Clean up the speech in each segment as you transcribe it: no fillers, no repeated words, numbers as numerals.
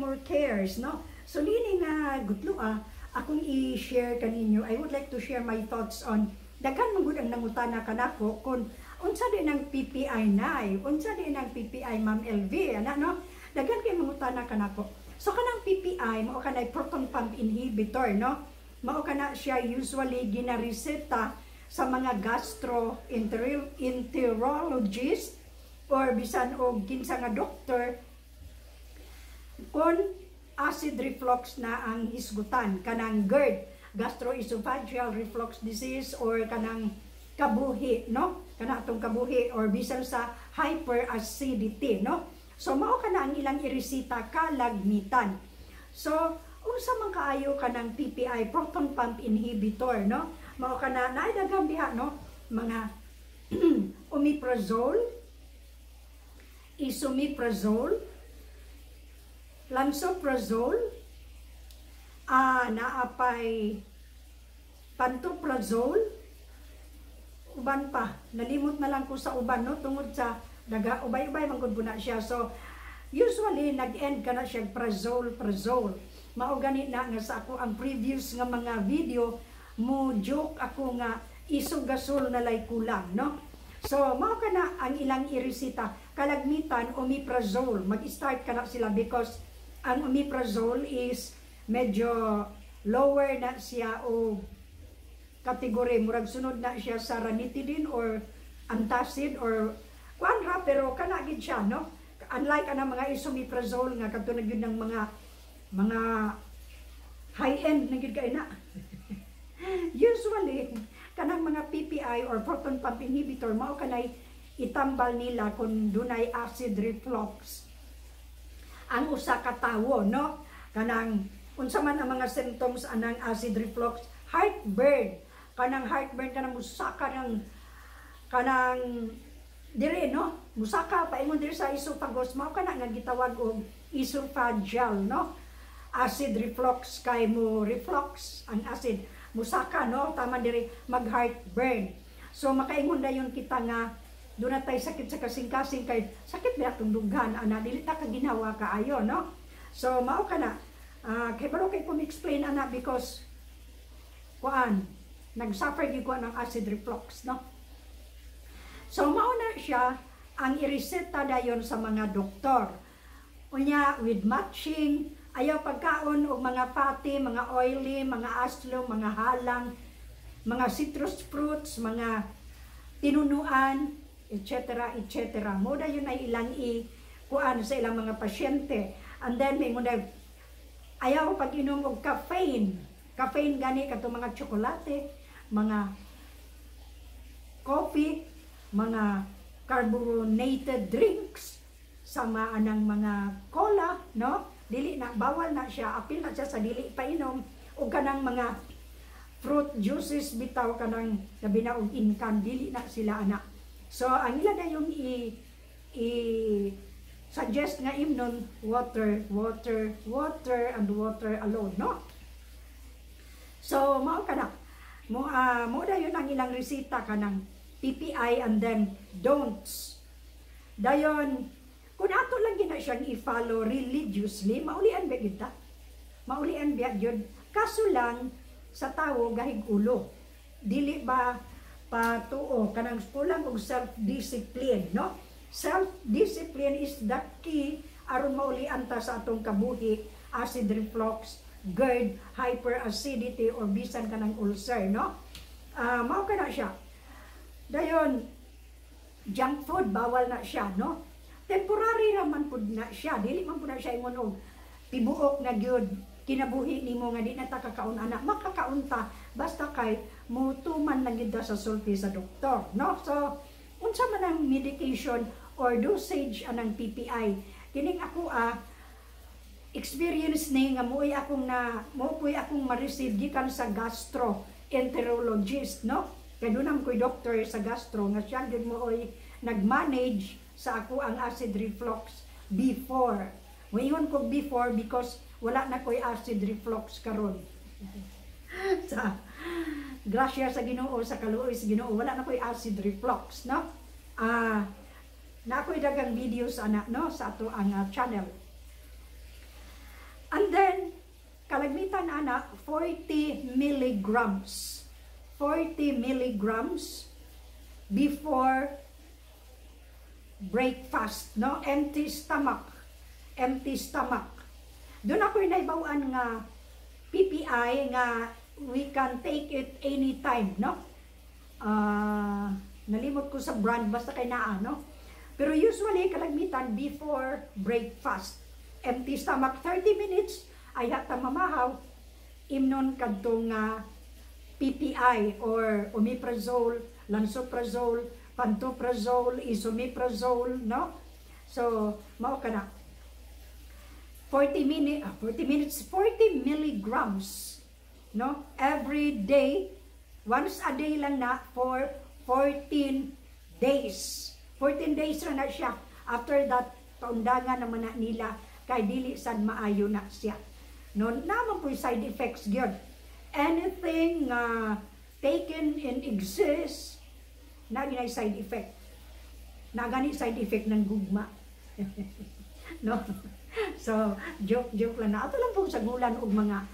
Amor Cares, no? So nini nga gutlo akong i-share kaninyo. I would like to share my thoughts on daghan man gud ang nangutana kanako kung unsa din ang PPI nay, unsa din ang PPI, Ma'am LV, ana, no? Daghan kay mangutana kanako. So kanang PPI mao kanay proton pump inhibitor, no? Mao kana siya usually ginareseta sa mga gastroenterologist or bisan og kinsa nga doktor kung acid reflux na ang hisgutan, kanang GERD, gastroesophageal reflux disease, or kanang kabuhi, no? Kana atong kabuhi or bisan sa hyperacidity, no? So mao kana ang ilang iresita kalagmitan. So unsa man kaayo kanang PPI, proton pump inhibitor, no? Mao kana naay daghang diha, no? Mga omeprazole, esomeprazole, lansoprazole, naapay pantoprazole, uban pa. Nalimot na lang ko sa uban, no, tungod sa daga ubay-ubay man gud na siya. So usually nag-end ka na siya prazole, prazole. Mao gani na nga sa ako ang previous nga mga video mo joke ako nga isogasol na lay kulang, no? So mao kana ang ilang iresita kalagmitan, omeprazole. Mag-start ka na sila because ang omeprazole is medyo lower na siya o category, murag sunod na siya sa ranitidine or antacid or kuan ra, pero kana gid siya, no? Unlike ana mga esomeprazole nga kadto na gyud ng mga high end na gyud kay na. Usually kanang mga PPI or proton pump inhibitor mao kanay itambal nila kung dunay acid reflux ang usa ka tawo, no? Kanang unsa man ang mga symptoms anang acid reflux? Heartburn, kanang heartburn, kanang musaka ng kanang dire, no? Musaka paingon dire sa esophagus. Mao kana nga gitawag og esophageal, no, acid reflux, kay mo reflux ang acid, musaka, no? Tama dire, mag heartburn. So makaingon dayon kita nga doon na tay sakit sa kasing-kasing kay sakit ba atong dughan ana, dili ta kaginawa kaayo, no? So mao kana, kay baro kay kung explain ana because kuan, nag-suffer gyud ko ng acid reflux, no? So mao na siya ang ireseta dayon sa mga doktor. Unya with matching, ayaw pagkaon og mga fatty, mga oily, mga aslong, mga halang, mga citrus fruits, mga tinunuan, etc. etc. Mo dayon ay ilang i kuan sa ilang mga pasyente. And then may muna ayaw pag-inom og caffeine. Caffeine gani kadto mga tsokolate, mga coffee, mga carbonated drinks, sama anang mga cola, no? Dili na, bawal na siya, apil na siya sa dili painom og kanang mga fruit juices bitaw, kanang labi na og inkan, dili na sila ana. So ang ila na yung i suggest nga imnon, water, water, water and water alone, no? So mao kana. Mo dayon ang ilang resita kanang PPI and then don'ts. Dayon kung ato lang gina siyang i-follow religiously, maulian ba gyud ta? Maulian ba gyud? Kaso lang sa tawo gahig ulo. Dili ba patuo kanang kulang og self-discipline, no? Self-discipline is the key aron maulian ta sa atong kabuhi, acid reflux, GERD, hyperacidity or bisan kanang ulcer, no? Mao kana siya. Dayon junk food bawal na siya, no? Temporary ra man pud na siya, dili man pud na siya ingon og tibuok na gyud kinabuhi nimo nga di na ta kakaon ana. Makakaon ta basta kay mutuman lang gyud ta sa sulti sa doktor, no? So unsa man ang medication or dosage anang PPI? Kining ako experience ni nga mo'y akong na mo po'y akong ma-receive gikan sa gastroenterologist, no? Kay doon ko'y doctor sa gastro nga siya gyud mooy nag-manage sa ako ang acid reflux before. Moingon ko before because wala na ko'y acid reflux karon. Sa grasya sa Ginoo, sa kaluoy sa Ginoo, wala na ko'y acid reflux, no? Na ako'y dagang videos ana, no, sa ato ang channel. Kalagmitan ana 40 milligrams. 40 milligrams before breakfast, no? Empty stomach. Empty stomach. Duna ko'y nahibaw-an nga PPI nga we can take it anytime, no? Nalimot ko sa brand, basta kay naa, no? Pero usually, kalagmitan before breakfast. Empty stomach, 30 minutes, ayha ta mamahaw, imnon kadtong nga PPI or omeprazole, lansoprazole, pantoprazole, esomeprazole, no? So, mao kana. 40 minutes, 40 minutes, 40 milligrams, no? Every day, once a day lang na for 14 days. 14 days ra na siya. After that, paundangan naman na nila kay dili sad maayo na siya. No, naa man po'y side effects gyud. Anything taken in excess naa gyud side effect. Naa gani side effect ng gugma, no? So, joke joke lang na. Ato lang pong sagulan og mga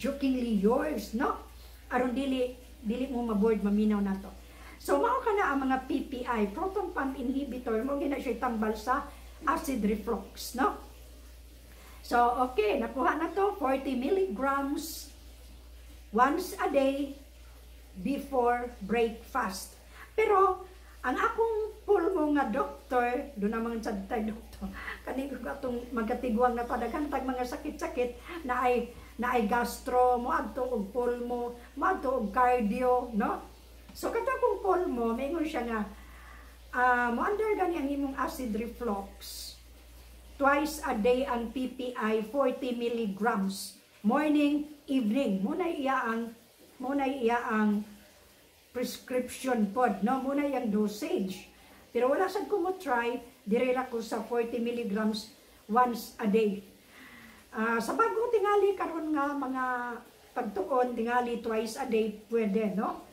jokingly yours, no? Aron dili dili mo maboard maminaw nato. So mao kana ang mga PPI, proton pump inhibitor, mao gyud na siya tambal sa acid reflux, no? So okay, nakuha na to, 40 milligrams once a day before breakfast. Pero ang akong pulmo nga doktor, duna man sad tay doktor. Kani ko atong magkatigwang na padaghan tag mga sakit-sakit na ay gastro, moadto og pulmo, moadto og cardio, no? So kato akong pulmo, maingon siya nga mo under gani ang imong acid reflux. Twice a day ang PPI, 40 milligrams. Morning, evening. Mao na iya ang prescription pod, no? Mao na iyang dosage. Pero wala sad ko mo try, diri ra ko sa 40 milligrams once a day. Sa bago tingali karon nga mga pagtuon, tingali twice a day pwede, no?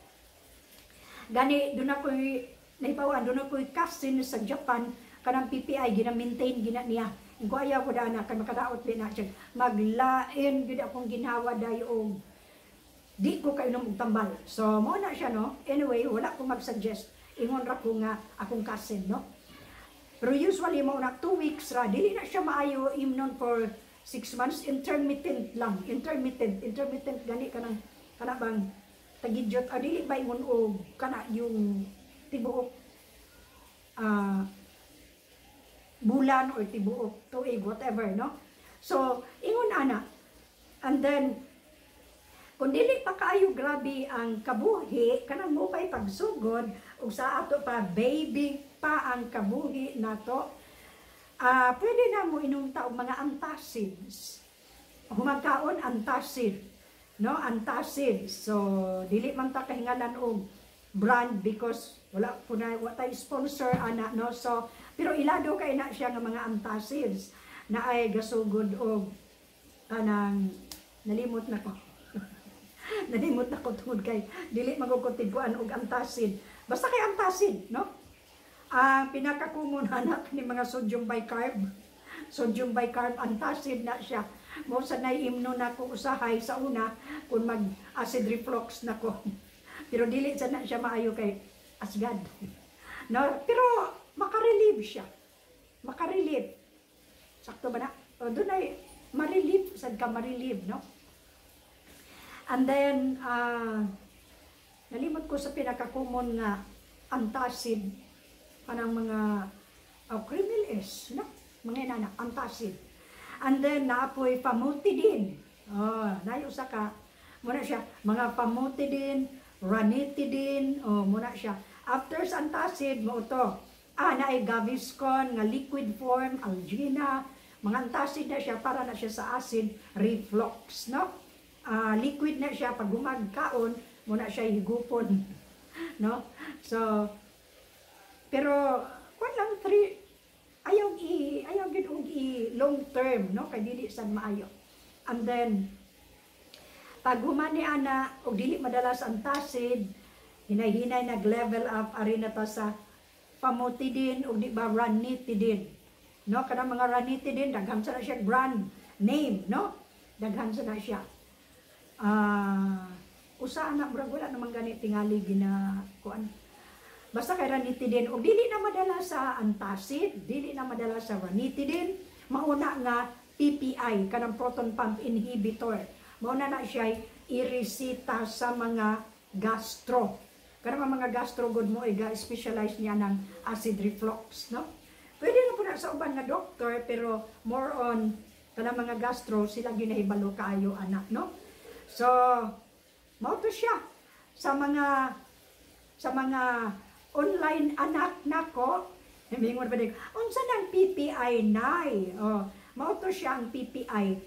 Gani duna ko'y nahibaw-an, duna ko'y cousin sa Japan, kanang PPI gina-maintain gina niya. Ko ayaw ko dana kay makadaot din na siya. Maglain gid akong ginhawa dayo og di ko kainom og tambal. So mao na siya, no. Anyway, wala ko mag-suggest. Ingon ra ko nga akong cousin, no. Pero usually mao na 2 weeks ra, dili na siya maayo imnon for 6 months, intermittent lang, intermittent, intermittent gani kanang kana bang tagidyot, dili ba ingon og kana yung tibuok bulan or tibuok tuig, whatever, no? So ingon ana. And then kung dili pa kaayo grabe ang kabuhi, kanang mo pa'y pagsugod ug sa ato pa, baby pa ang kabuhi nato, pwede na mo inom ta og mga antacids. Humagkaon, antacid, no? Antacid. So dili man ta kahingalan og brand because wala po na, wa tay sponsor ana, no? So pero ilado kay na siya nga mga antacids na ay gasugod og kanang nalimot na ko tungod kay dili magugod og antacid. Basta kay antacid, no? Ang pinaka-common anak ni mga sodium bicarb. Sodium bicarb antacid na siya. Mao sa naiimno na ko usahay sa una kung mag acid reflux na ko. Pero dili sa na siya maayo kay asgad. No, pero makarelieve siya. Makarelieve. Sakto ba na? O, dunay ma-relieve, sad ka ma-relieve, no? And then, nalimot ko sa pinaka-common nga antacid, kanang mga Kremil S, no? Mga inana, antacid. And then, naa poy famotidine. Oh, nayo sa ka. Mao na siya, mga famotidine, ranitidine, oh, mao na siya. After sa antacid, mao to. Naay Gaviscon nga liquid form, Algina, mga antacid na siya para na siya sa acid reflux, no? Liquid na siya pag humagkaon, mao na siya higupon, no? So, pero kuan lang three, ayaw gid og i long term, no? Kay dili sad maayo. And then pag humani ana og dili madala sa antacid, hinay-hinay nag-level up ari na ta sa famotidine og di ba ranitidine, no? Kanang mga ranitidine, daghan sa na siya brand name, no? Daghan sa na siya. Usa ana, murag wala naman gani tingali gina kuan. Basta kay ranitidine, og dili na madala sa antacid, dili na madala sa ranitidine, mauna nga PPI, kanang proton pump inhibitor. Mauna na siya ireseta sa mga gastro. Kanang mga gastro gud mo ay ga-specialize niya ng acid reflux, no? Pwede na po na sa uban nga doktor, pero more on kanang mga gastro sila ginahibalo kaayo anak, no? So, mao to siya sa mga online anak nako. Mingon pa din, "Unsa nang PPI, nay?" Oh, mao to siya ang PPI,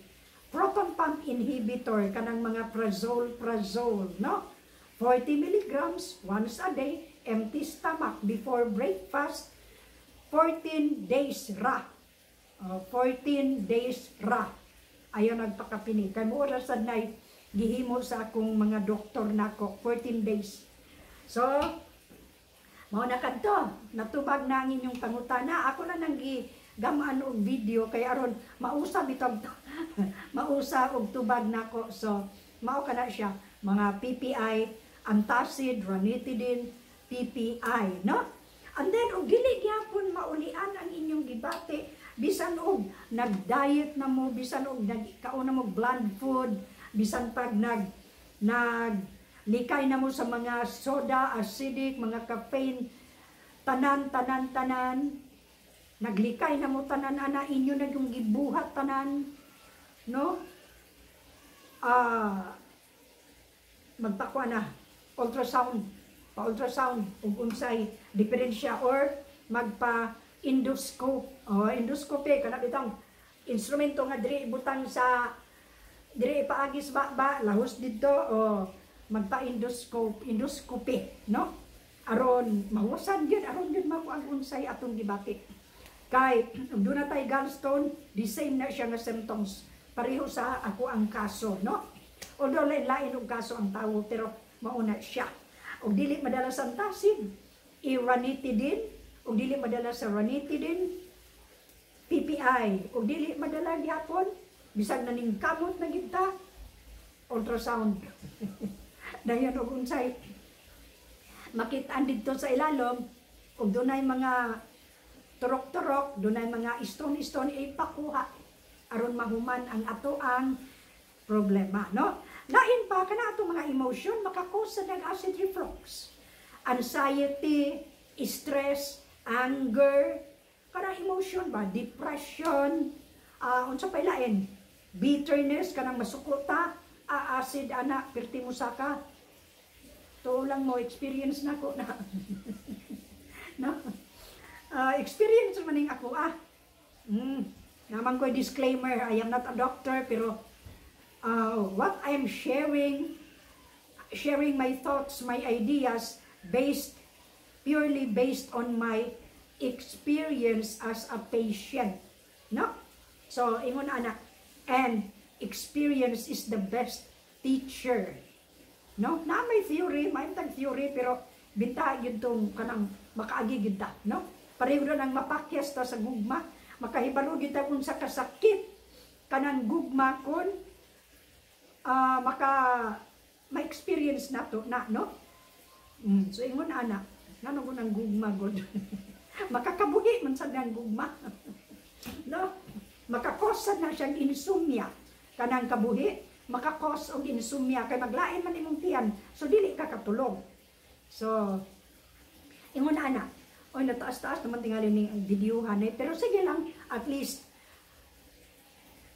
proton pump inhibitor, kanang mga prazole prazole, no? 40 milligrams once a day, empty stomach, before breakfast, 14 days ra. Oh, 14 days ra. Ayaw nagpakapini kay mo ra sad nay gihimo sa akong mga doktor nako, 14 days. So mao na kadto, natubag na ang inyong pangutana. Ako na nang gigamaan og video kay aron mausa bitog mausa og tubag nako. So mao kana siya, mga PPI, antacid, ranitidine, PPI, no? And then og dili gyapon maulian ang inyong gibati, bisan og nag-diet na mo, bisan og nagkaon na mo bland food, bisan pag nag nag likay na mo sa mga soda, acidic, mga caffeine, tanan, tanan, tanan, naglikay na mo tanan ana, inyo na yung gibuhat tanan, no? Magpakuha na, ultrasound, pa-ultrasound, ug unsay diferensya or magpa endoscope. Oh, endoscopy kana bitong instrumento nga diri ibutang sa diri ipaagis ba ba lahos didto o magpa-endoscope, endoscopy, no? Aron mahuwasan gyud, aron gyud makuha ang unsay atong gibati. Kay ug duna tay gallstone, the same na siya nga symptoms. Pareho sa ako ang kaso, no? Although lain-lain og kaso ang tawo, pero mauna siya. Og dili madala sa antacid, i-ranitidine, og dili madala sa ranitidine, PPI, og dili madala gihapon, bisag naning kamot na gid ta, ultrasound. Dayon og unsay makitaan didto sa ilalom, ug dunay mga turok-turok, dunay mga stone-stone, ipakuha aron mahuman ang ato ang problema, no? Lain pa kana atong mga emotion maka-cause sa nag acid reflux. Anxiety, stress, anger, kana emotion ba, depression, unsa pa lain? Bitterness, kanang masuko ta, acid ana, pirti mo saka. Tuo lang mo experience na ko na. No? Experience man ning ako ah. Naman ko disclaimer, I am not a doctor, pero what I'm sharing, sharing my thoughts, my ideas based purely based on my experience as a patient. No? So, ingon anak, and experience is the best teacher. No? Na may theory, may tag theory, pero binta yun tong kanang makaagi gyud ta, no? Pareho ra nang mapakyas ta sa gugma, makahibalo gyud ta unsa kasakit kanang gugma kon maka ma-experience nato na, no? So ingon ana, ngano ko nang gugma god. Makakabuhi man sa nang gugma. No? Maka-cause sad na siyang insomnia kanang kabuhi, maka-cause og insomnia kay maglain man imong tiyan, so dili ka katulog. So ingon ana, oy, nataas-taas naman tingali ning video hanay, pero sige lang, at least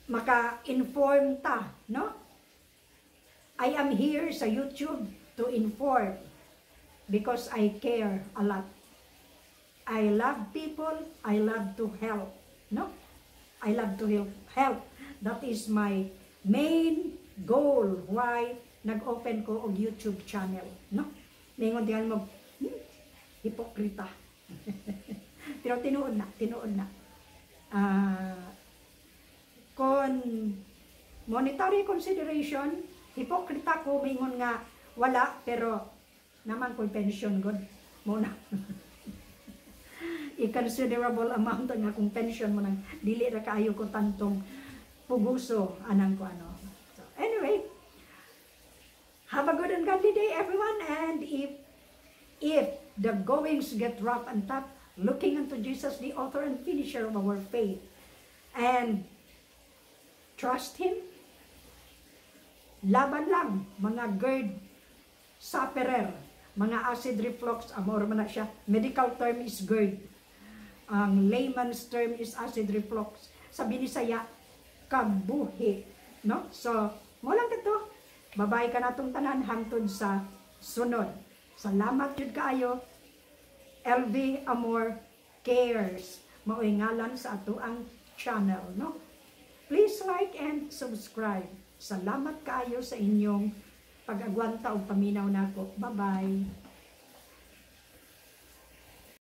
maka-inform ta, no? I am here sa YouTube to inform because I care a lot. I love people, I love to help, no? I love to help. Help. That is my main goal why nag-open ko og YouTube channel, no? Ningon diyan mo, hipokrita." Pero tinuod na, tinuod na. Kon monetary consideration, hipokrita ko mingon nga wala, pero naman ko'y pension god mo na. I-considerable amount ang akong pension mo nang dili ra kaayo ko tantong puguso anang ko ano. So anyway, Have a good and godly day, everyone. And if the goings get rough and tough, looking unto Jesus, the author and finisher of our faith, and trust Him, laban lang, mga GERD sufferer, mga acid reflux, amor man na siya. Medical term is GERD. Ang layman's term is acid reflux. Sa Binisaya, kabuhi. No? So, mao lang kato. Babay kanatong tanan hangtod sa sunod. Salamat jud kaayo. LV Amor Cares. Mao'y ngalan sa atoang channel, no? Please like and subscribe. Salamat kaayo sa inyong pag-agwanta og paminaw nako. Bye-bye.